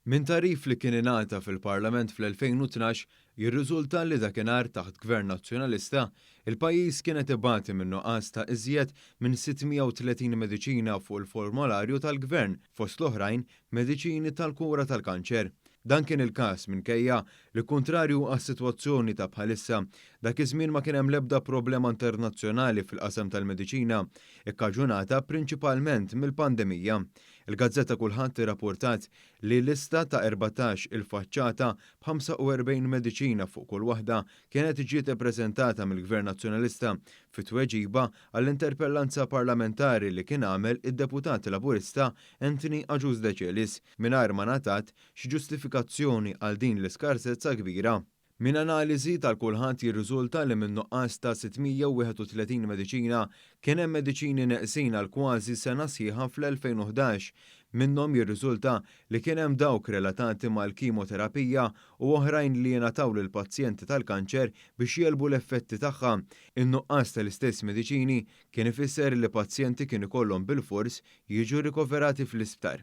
Minn tagħrif li kien ingħata fil-Parlament fl-2012 jirriżulta li dakinhar taħt Gvern Nazzjonalista, il-pajjiż kien qed ibati minn nuqqas ta' iżjed minn 630 mediċina fuq il-formolarju tal-Gvern, fost l-oħrajn mediċini tal-kura tal-kanċer. Dan kien il-każ minkejja li kuntrarju għas-sitwazzjoni ta' bħalissa, dak iż-żmien ma kien hemm l-ebda problema internazzjonali fil-qasam tal-mediċina, ikkaġunata prinċipalment mill-pandemija. Il-gazzetta Kulħadd irrapportat li lista ta' 14 il-faċċata b'45 mediċina fuq kull waħda kienet ġiet ippreżentata mill-Gvern Nazzjonalista fi tweġiba għall-interpellanza parlamentari li kien għamel id-Deputat Laburista Anthony Agius Decelis mingħajr ma ngħatat xi ġustifikazzjoni għal din l-iskarsezza kbira. Minn analiżi tal-Kulħadd jirriżulta li min-nuqqas ta' 631 mediċina kien hemm mediċini neqsin għal kważi sena sħiħa fl-2011. Minnhom jirriżulta li kien hemm dawk relatati mal-kimoterapija u oħrajn li jingħataw lill-pazjenti tal-kanċer biex jegħlbu l-effetti tagħha. In-nuqqas tal-istess mediċini kien ifisser li pazjenti kien ikollhom bilfors jiġu rikoverati fl-isptar.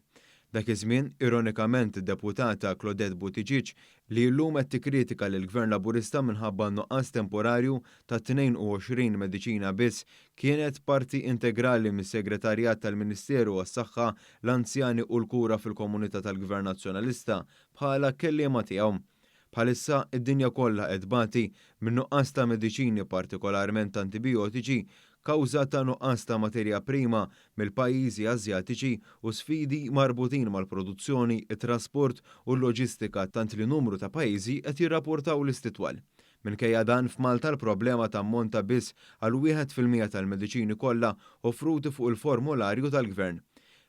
Dak iż-żmien, ironikament id-Deputata Claudette Buttigieg, li llum qed tikkritika lill-Gvern Laburista minħabba n-nuqqas temporarju ta' 22 mediċina biss, kienet parti integrali mis-Segretarjat tal-Ministeru għas-Saħħa, l-Anzjani u l-Kura fil-Komunità tal-Gvern Nazzjonalista bħala kelliema tiegħu. Bħalissa, id-dinja kollha qed tbati minn nuqqas ta' mediċini partikolarment antibijotiċi kawża ta' nuqqas ta' materja prima mill-pajjiżi Asjatiċi u sfidi marbutin mal-produzzjoni, it-trasport u l-loġistika tant li numru ta' pajjiżi qed jirrapportaw listi twal. Minkejja dan, f'Malta l-problema tammonta biss għal 1% tal-mediċini kollha offruti fuq il-formolarju tal-Gvern.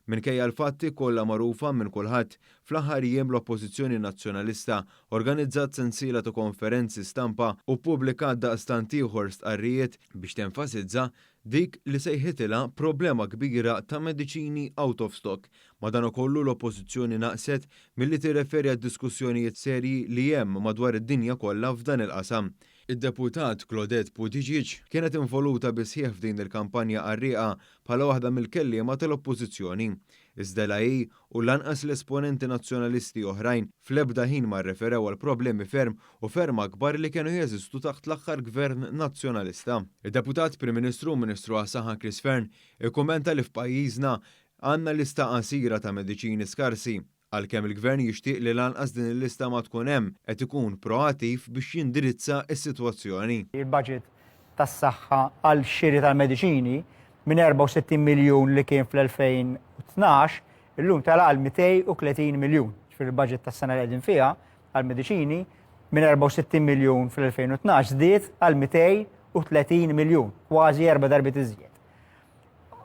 Minkejja l-fatti kollha magħrufa minn kulħadd, fl-aħħar jiem l-Oppożizzjoni Nazzjonalista organizzat sensiela ta' konferenzi stampa u ppubblikat daqstant ieħor stqarrijiet biex tenfasizza dik li sejħitilha problema kbira ta' mediċini out of stock. Madankollu l-Oppożizzjoni naqset milli tirreferi għad-diskussjonijiet serji li hemm madwar id-dinja kollha f'dan il-qasam. Id-Deputat Claudette Buttigieg kienet involuta bis-sħiħ f'din il-kampanja qarrieqa bħala waħda mill-kelliema tal-Oppożizzjoni. Iżda la hi u lanqas l-esponenti Nazzjonalisti oħrajn fl-ebda ħin ma rreferew għal problemi ferm u ferm akbar li kienu jeżistu taħt l-aħħar Gvern Nazzjonalista. Id-Deputat Prim Ministru u Ministru għas-Saħħa Chris Fearne ikkummenta li f'pajjiżna għandna lista qasira ta' mediċini skarsi. Għalkemm il-Gvern jixtieq li lanqas din il-lista ma tkun hemm, qed ikun proattiv biex jindirizza s-sitwazzjoni. Il-budget tas-saħħa għal xiri tal-mediċini minn 64 miljun li kien fl-2012 illum tela' għal 230 miljun. Ġifieri il-budget tas-sena li qegħdin fiha għal mediċini minn 64 miljun fl-2012 żdied għal 230 miljun, kważi erba' darbiet iżjed.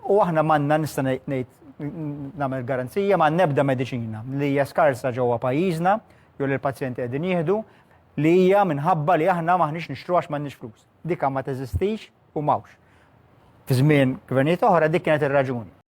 U aħna m'għandna nista' ngħid nagħmel garanzija ma nebda mediċina li hija skarsa ġewwa pajjiżna jew li l-pazjenti qegħdin jieħdu li hija minħabba li aħna maħniex nixtru għax m'għandniex flus. Dika ma teżistix u m'hawnx. Fi żmien gvernijiet oħra dik kienet ir-raġuni.